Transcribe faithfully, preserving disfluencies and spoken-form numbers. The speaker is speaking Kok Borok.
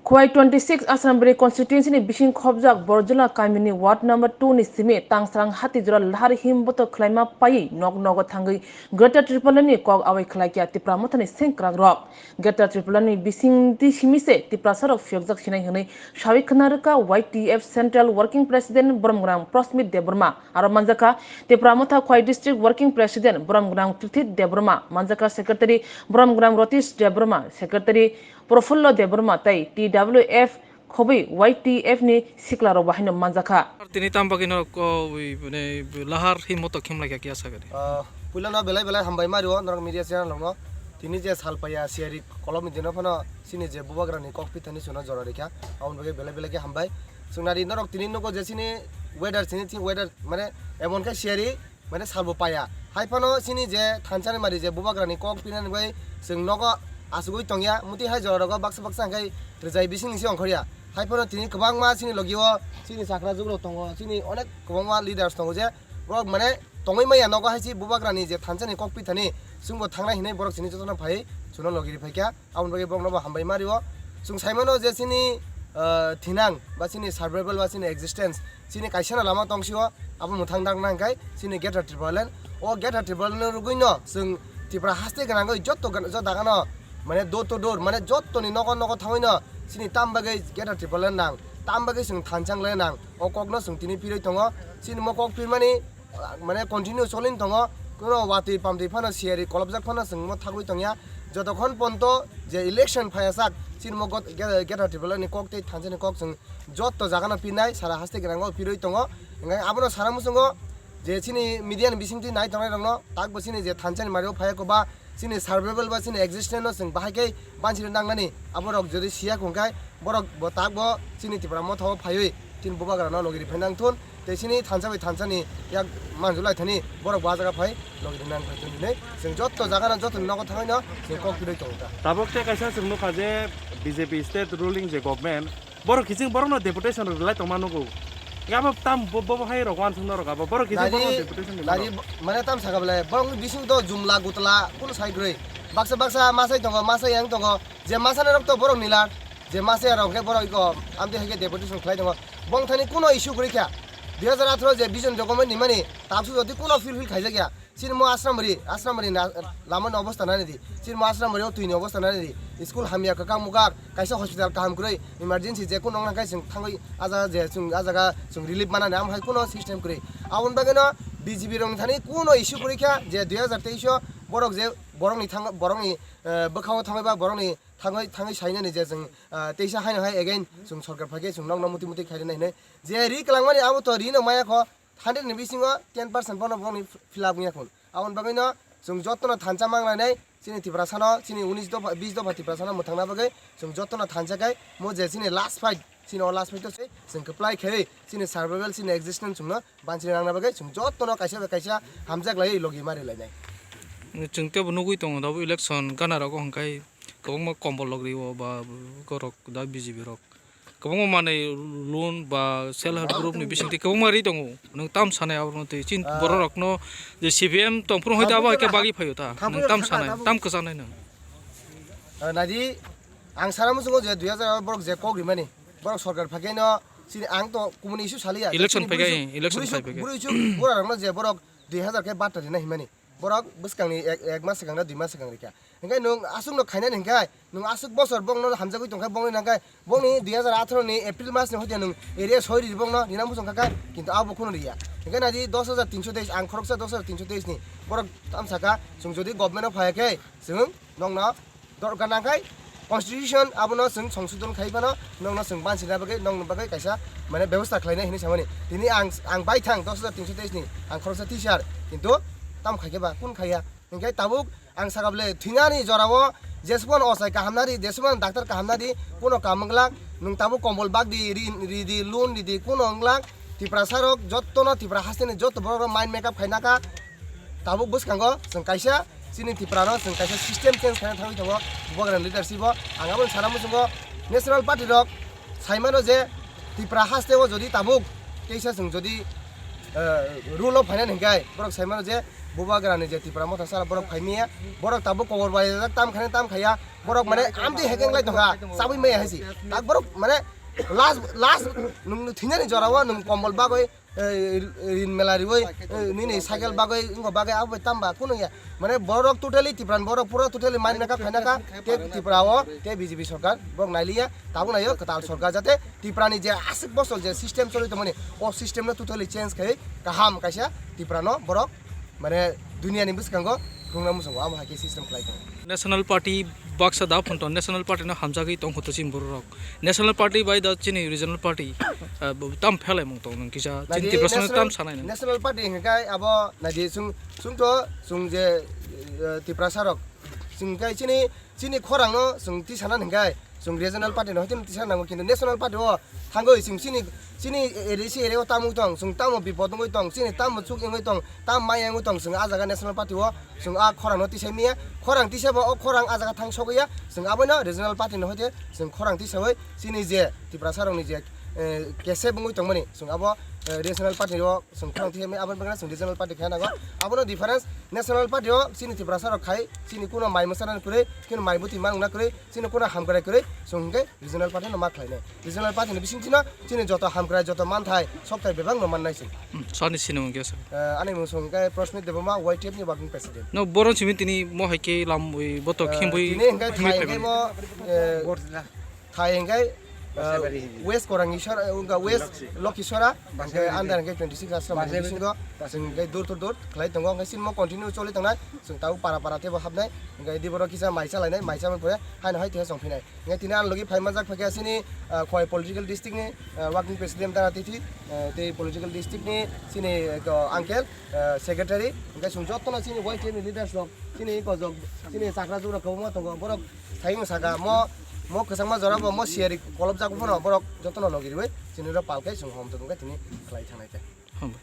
Khowai twenty six Assembly Constituency ni bising khobjak Borjula kamini ward number two ni simi Tangsrang Hatijora lahar him boto khwlaima paiwi nok nogo thangwi Greater Tipraland ni kok awai khwlaikha Tipra Mothani sengkrak rok. Greater Tipraland ni bising di simi se Tiprasa rok phiyokjak sinai hwnwi sawi khwna rwkha Y T F Central Working President Boromgwnang Prosmit Debbarma, aro manjakha Tipra Motha Khowai District Working President Boromgwnang Prithit Debbarma, manjakha Secretary Boromgwnang Rotish Debbarma, Secretary Profullo Debbarma tei T W F khobwi Y T F ni sikla rok bo haino manjakha. Tini tam bagwi no ko wi, mane, lahar him moto khim lai kha kiya sagani. Ah, puila no belai belai hambai mario norok media channel rok no. Tini je sal paiya siyari kolom ni dino phano chini je bubagra ni kok pithani suno jora rikha. Aboni bagwi belai belai khe hambai. Chwng nari norok tini nugo je chini weather chini, chini weather mane emon khe siyari mane salbo paya. Hai phano chini je thansa ni mari je bubagra ni kok pinani bai chwng nogo asugwi tongya. Muti hai jora rogo baksa baksa hwnkhe rwjai bising ni se ongkhorya. Hai phano tini kwbangma chini logi o chini chakra jugrok tongo, chini onek kwbangma leaders tongo je borok mane tongwi maya nogo hai se bubagra ni je thansa ni kok pithani chwngbo thangnai hinwi borok chini jotono phai chuno logi ri phaikha. Aboni bagwi borokno bo hambai ma rio. Chwng sai mano je chini, ah, thinang ba chini survival ba chini existence, chini kaisa no lama tong sio, abo mwthang dak nang khai chini Greater Tipraland. O Greater Tipraland no rwgwi no chwng Tripura haste gwnangwi jotto gan-, jotto dagano mane door to door, mane jotto ni nogo nogo thangwi no chini tam bagwi Greater Tipraland nang, tam bagwi chwng thansa wng lai nang. O kok no chwng tini phirwi tongo. Chini mo kok phirmani mane continue cholin tongo, kuno watwi pamtwi phano siyari kolobjak phano chwng mo thagwi tongya. Jotokhon ponto je election phaiya sak, chini mo got-, ge-, Greater Tipraland ni kok tei thansa ni kok chwng jotto jaga no pinai, sara haste gwnango pirwi tongo. Hingkhe abono sana muchungo je chini media ni bisingtwi nai tongnai rokno, takbo chini je thansa ni mario phaiya koba, chini survival ba chini existence no chwng bahai khe banchiri nangnani. Aborok jodi siya khung khai borok bo tak bo chini Tipra Motha o phaiwi chini bubagra no logi ri phai nang thun, tei chini thansa bai thansa ni yak manjulai thani borok bo ah jaga phai logi ri nang phai thun hinwi chwng jotto jaga no jotto ni nogo thangwi no chwng kok phirwi tongo ta. Tabok tei kaisa chwng nukha je B J P state ruling je government, borok kiching borokno deputation rwlai tongma nugo. Abo tam bo, bo, bo hai rok wansuk norok abo. Borok kiching borokno deputation rwlai. Nari bo, mane tam saka belai. Borok bising to jumla gutla kuno sai kwrwi. Baksa baksa masai tongo, masai yang tongo. Je masani rok to borok nila. Je masai rok khe borok iko amtwi hai khe deputation khlai tongo. Bongthani kuno issue kwrwi kha. Dui hajar atharo je vision document ni mani tabsu jodi kuno fulfill khaijak ya. Chini mo Ashramari, Ashramari na, lama ni obostha nani di. Chini mo Ashramari o twi ni obostha nani di. School hamya kwkang mukak, kaisa hospital kaham kwrwi, emergency je kuno wngna khe chwng thangwi ah jaga je chwng ah jaga chwng relief manani, amo hai kuno system kwrwi. Aboni bagwi no B J P rok ni thani kuno issue kwrwi kha je dui hajar teis o borok je borok ni thang, borok ni, eh, bwkha o thangwi ba borok ni thangwi, thangwi sainani je chwng, eh, teisa haino hai again chwng sorkar phai khe chwng nokno muti muti khairina hinwi. Je ri kwlangmani abo to ri no maya kho, hundred ni bisingo ten percent bono bongni fill up wngya khun. Aboni bagwi no chwng jotono thansa manglainai, chini Tiprasano, chini unis dopha, bis dopha Tiprasano mwthangna bagwi chwng jotono thansa khai mo je chini last fight, chini o last fight o se chwng kwplai khe chini survival, chini existence chwngno banchini nangna bagwi chwng jotono kaisa bai kaisa hamjak laiwi logi mari lainai. Chwng teibo nugwi tongo, abo election gana rogo hwnkhe kwbangma kombol rok rio ba borok da B J P rok. Kwbangma manwi loan ba self help group ni bisingtwi kwbangma ri tongo. Nwng tam sanai aborokno twi? Chini borok rokno je C P M tongphuru hoi ta abo hai khe bagwi phaio ta. Nwng tam sanai, tam kwchanai nwng? Ah, nadi, ang sana muchungo je dui hajar borok je kok rimani, borok sorkar phai khe no chini ang to kumuni issue saliya. Election phai khe, election phai khe. Buri chuk, bura rokno je borok dui hajar khe batta rina himani. Borok bwskangni ek, ek mas swkang na dui mas swkang rikha. Hingke nwng aswkno khainani hingke, nwng aswk bosor bongno hamjagwi tongkha, bongni nangkhe, bongni dui hajar atharo ni April mas ni hoite nwng area soi ri bongno rina muchung kha, kintu abo kheno riya. Hingke nadi dos hajar tinso teis, ang khoroksa dos hajar tinso teis ni borok tamsaka, chwng jodi government o phaiya khe, chwng nokno dorkar nangkhai, constitution abono chwng songsodon khai phano nokno chwng bansina bagwi, nokni bagwi kaisa mane bebosta khlainai hinwi samani. Tini ang, ang baithang dos hajar tinso teis ni, ang khoroksa teacher, kintu tam khaikhe ba, kun khaiya? Hingke tabuk ang saka bole thwinani jorao jesubon ochai kaham nari, jesubon doctor kaham nari, kuno kam wnglang, nwng tabuk kombol bak di, ri, ri di, loan di di, kuno wnglang, Tiprasa rok jotto no Tipra haste ni jotto borok rok mind makeup khaina kha. Tabuk bwskango chwng kaisa chini Tipra no chwng kaisa system change khaina thangwi tongo, bubagra leadership o. Ang abo sana muchungo national party rok sai mano je Tipra haste o jodi tabuk teisa chwng jodi, eh, rule o phainani hingke borok sai mano je Bubagrani je Tipra Motha sara borok phai miya, borok tabuk kobor bai jak tam khane tam khaya, borok mane amtwi hekeng lai tongkha, chabwi maya haisi. Tak borok mane last, last nwng, nwng thinani jorao nwng kombol bagwi, eh, rin mela riwi, eh, nini cycle bagwi, wngkha bagwi abo bai tamba kunu ya. Mane borok totally Tipran borok pura totally mari naka, phai naka, te Tipra o, te B J P sorkar borok nailiya, tabuk naio kwtal sorkar jate Tiprani je aswk bosol je system choli tongmani, o system no totally change khai kaham kaisa Tiprano borok mane duniani bwskango phunukna muchungo, amo hai khe system khlai tongo. National Party baksa da phunto, National Party no hamjagwi tong hoto chini borok rok. National Party bai da chini regional party, ah, bo tam phelai mung tong nang kisa. Chini Naidi Tiprasa no National, tam sanai nang. National Party hingkai abo naidi sung, sungto sung je, eh, Tiprasa rok. Sung kai chini, chini khorang no sung tisana hingkai. Chwng regional party no hoitwi tisana nango, kintu national party o thangwi chwng chini, chini area si area o tamo tong, chwng tamo bipod wngwi tong, chini tamo chuk wngwi tong, tam maya wngwi tong, chwng ah jaga national party o chwng ah khorang no tisai miya, khorang tisai ba o khorang ah jaga thang sogwi ya, chwng abono regional party no hoite chwng khorang tisawi chini je Tiprasa rok ni je, eh, kesep wngwi tongmani chwng abo, eh, regional party o chwng khorang tisai miya, aboni bagwi chwng regional party khai nango, abono difference national party o chini Tiprasa rok khai chini kuno mai mwsana kwrwi, kino mai bwtwi manwna kwrwi, chini kuno hamkrai kwrwi chwng hwnkhe regional party no ma khlainai. Regional party ni bising chino chini joto hamkrai, joto manthai, sokthai bebak no mannai se. Hmm, sani sini mung kesa. Eh, ani mung song khe Proshmit Debbarma, Y T F ni working president. No, boron simi tini mo hai khe lam bui, boto Eh, khim bui, tini hingkai khim bui thai hingkai phaimani. Mo, eh, thai hingkai, eh, West Korangi sor, eh, wngkha West Lokhisora, hingkai under hingkai twenty six ashram ni bisingo, chwng hingkai door to door khlai tongo, hingkai sini mo continue choli tongnai, chwng tabuk para para tebo habnai, hingkai di borok kisa mai chalainai, mai chamani pore haino hai tei chong phinai. Hingke tini ang logi phai manjak phaikha chini, ah, Khowai political district ni, ah, working president Dara Tithi, ah, tei political district ni chini, ah, uncle, ah, secretary, hingke chwng jotono chini Y T F ni leaders rok, chini kojok, chini chakra jora kwbangma tongo, borok sayung saka mo, mo kwchangma jora bo mo siyari kolobjak phano borok jotono logi riwi chini rok palkhe chwng hom tongkhe tini khlai thangnai khe. Hambai.